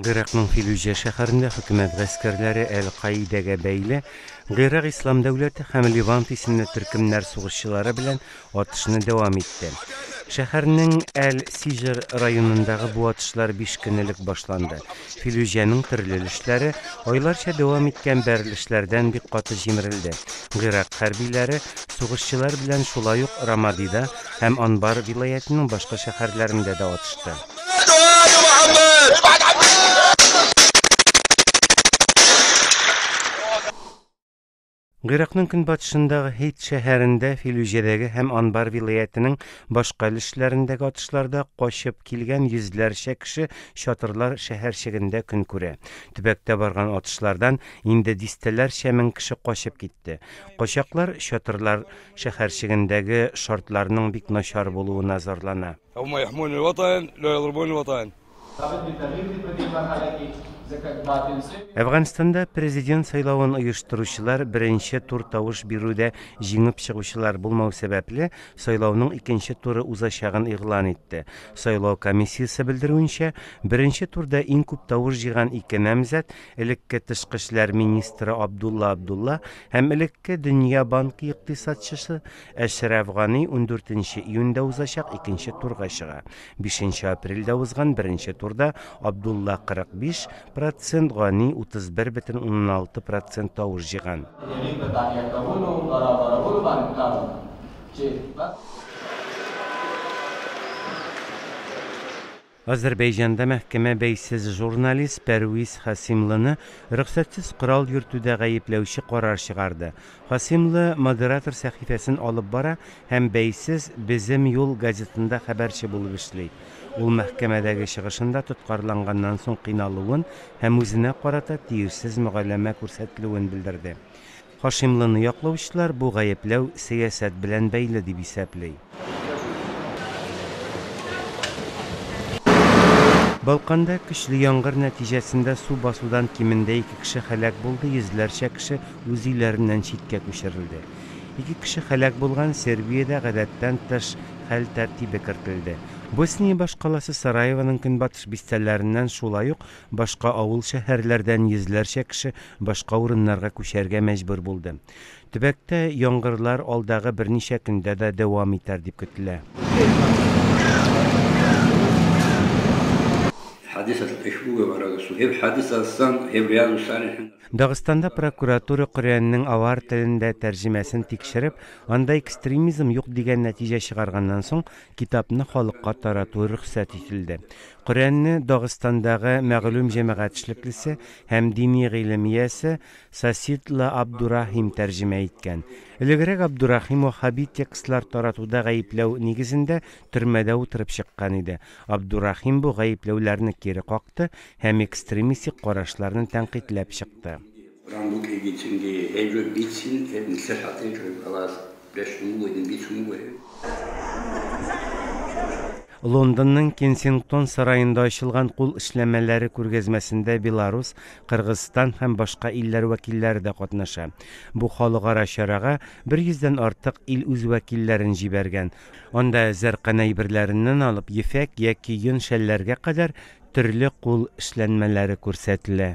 Гыйракның Филүҗә шәһәрендә хөкүмәт гаскәрләре Әл-Каидәгә бәйле Гыйрак ислам дәүләте һәм Левант исемле төркемнәр сугышчылары белән атышны дәвам итте. Шәһәрнең Әл-Сиҗр районындагы бу атышлар биш көн элек башланды. Филүҗәнең төрле өлешләре айларча дәвам иткән бәрелешләрдән бик каты җимерелде. Гыйрак хәрбиләре сугышчылар белән шулай ук Рамадида һәм Анбар вилаятенең башка шәһәрләрендә дә атышты. Гыйракның көнбатышындагы Һит шәһәрендә Филүҗәдәге һәм Анбар вилаятенең башка өлешләрендәге атышларда качып килгән йөзләрчә кеше чатырлар шәһәрчегендә көн күрә. Төбәктә барган атышлардан инде дистәләрчә мең кеше качып китте. Качаклар чатырлар шәһәрчегендәге шартларның бик начар булуына зарлана. Әфганстанда президент сайлавын оештыручылар беренче тур тавыш бирүдә җиңеп чыгучылар булмау сәбәпле, сайлауның икенче туры узачагын игълан итте. Сайлау комиссиясе белдерүенчә, беренче турда иң күп тавыш җыйган ике намзәт, элекке тышкы эшләр министры Абдулла Абдулла һәм элекке Дөнья банкы икътисадчысы Әшрәф Гани ундүртенче июньдә узачак икенче турга чыга. Бишенче апрельдә узган беренче турда Абдулла 45 процент, Гани 31,6 процент тавыш җыйган. Азәрбәйҗанда мәхкәмә бәйсез журналист Пәрвиз Хасимлыны рөхсәтсез корал йөртүдә гаепләүче карар чыгарды. Хасимлы Модератор сәхифәсен алып бара һәм бәйсез Безем юл газетында хәбәрче булып эшли. Ул мәхкәмәдәге чыгышында тоткарланганнан соң кыйналуын һәм үзенә карата тиешсез мөгаләмә күрсәтелүен белдерде. Хашимлыны яклаучылар бу гаепләү сәясәт белән бәйле дип исәпли. Балканда көчле яңгыр нәтиҗәсендә су басудан кимендә ике кеше һәлак булды, йөзләрчә кеше үз өйләреннән читкә күчерелде. Ике кеше һәлак булган Сербиядә гадәттән тыш хәл тәртибе кертелде. Босния башкаласы Сараевоның көнбатыш бистәләреннән шулай ук Башка авыл-шәһәрләрдән йөзләрчә кеше башка урыннарга күчәргә мәҗбүр булды. Төбәктә яңгырлар алдагы берничә көндә дә дәвам итәр дип көтелә. Дагыстанда прокуратура Коръәннең авар телендә тәрҗемәсен тикшереп, анда экстремизм юк дигән нәтиҗә чыгарганнан соң, китапны халыкка тарату рөхсәт ителде. Коръәнне Дагыстандагы мәгълүм җәмәгать эшлеклесе һәм дини гыйлем иясе Сасидла Абдурахим тәрҗемә иткән. Элегрәк Абдурахим ваһһаби текстлар таратуда гаепләү нигезендә төрмәдә утырып чыккан иде. Абдурахим бу гаепләүләрне кире какты һәм экстремистик карашларны тәнкыйтьләп чыкты. Лондонның Кенсингтон сараенда ачылган кул эшләмәләре күргәзмәсендә Беларус, Кыргызстан һәм башка илләр вәкилләре дә катнаша. Бу халыкара чарага бер йөздән артык ил үз вәкилләрен җибәргән. Анда зәркан әйберләреннән алып ефәк яки йон шәлләргә кадәр төрле кул эшләнмәләре күрсәтелә.